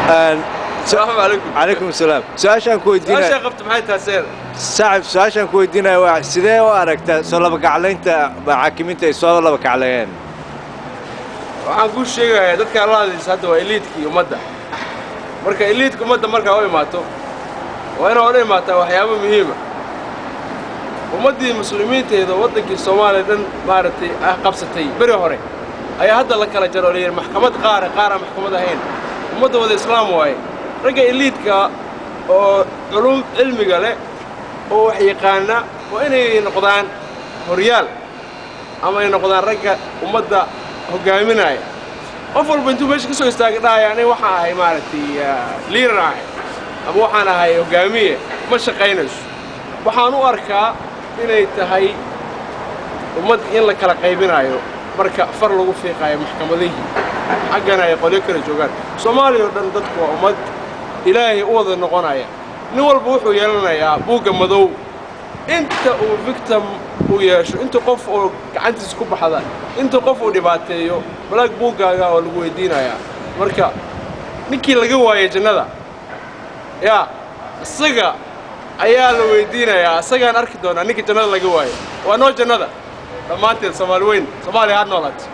Salaamu calaykum. Calaykum salaam. Su-aashaan ku weydiinaya Su-aashaa qabta maxay tahay seer? Saaxib, su-aashaan ku weydiinaya waa: sidee u aragtaa soo laba kaclaynta xaakimiinta ay soo laba kacleeyeen? Waxaan kuu sheegayaa, dadka la hadlaysa hadda waa elite-kii ummadda. Marka elite-ka ummadda markaa u imaato, waa inaa ula imaataa waxyaabo muhiima. Ummaddii muslimiinteeda, waddankii Soomaaliya dhan maaragtay ah qabsatay beri hore, ayaa hadda la kala jaro, la yidhi maxkamad qaara, qaara maxkamad ahayn. Ummadda wada islaam waaye. Ragga elite-ka oo culum cilmiga leh oo wax yaqaana waa inay noqdaan horyaal ama ay noqdaan ragga ummadda hoggaaminaya. Qof walba intuu meesha ka soo istaagay dhahaya, "Aniga waxaan ahay maaragtay leader ahay ama waxaan ahay hoggaamiye," ma shaqaynayso. Waxaan u arkaa inay tahay ummad in la kala qaybinayo marka far lagu fiiqaayo maxkamadihii, xaggana ay qolyo kala joogaan. Soomaaliya oo dhan dadku waa ummad Ilaahay u wada noqonaya. Nin walba wuxuu yeelanayaa buugga madow. Inta uu victim uu yeesho, inta qof oo gacantiisa ku baxda, inta qof uu dhibaateeyo, black buuggaaga oo lagu weydiinayaa. Marka ninkii laga waayay jannada yaa isaga ayaa la weydiinayaa. Isagaan arki doonaa ninka jannada laga waayo. Waa noo jannada dhammaanteed. Soomaali weyn, Soomaaliya ha noolaato.